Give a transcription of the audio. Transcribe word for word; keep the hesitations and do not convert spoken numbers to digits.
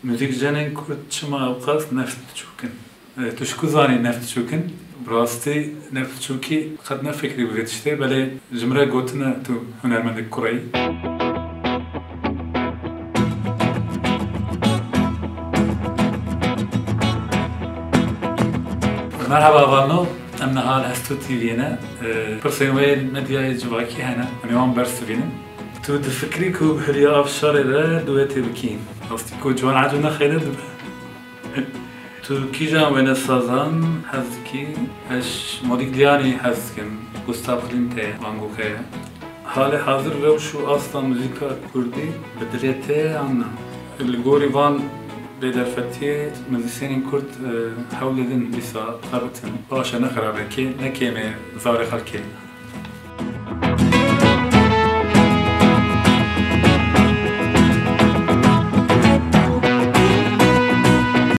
Muzîkjenên kurd çima ewqas nefsbiçûk in? E, tu ji ku zanî nefsbiçûk in? Bi rastî nefsbiçûkî qet nefikirî bi vê tiştê, belê ji min re gotine tu hunermendek kureyî. Merhaba Vanno, em niha li Hesto T V'yê ne. E, pirsên wê medyayê civakî hene, em ê wan bersivînin. Tu difikirî ku bi Hülya Avşarê re duetê bikî? Rastî ku ciwan ecû nexeyne dibe. Tu kîjan wênesazan hez dikî? Ez ji Modigliani hez dikim, Gustav Klimt heye, Van Gogh heye. Halê hazir rewş û asta muzîka kurdî bi dilê te yan na? Li gorî van bêderfetiyê muzîsyenên kurd, e, hewl didin dîsa xebitin. Baş e, ne xerab e, kê-, ne kêm e zarê xelkê.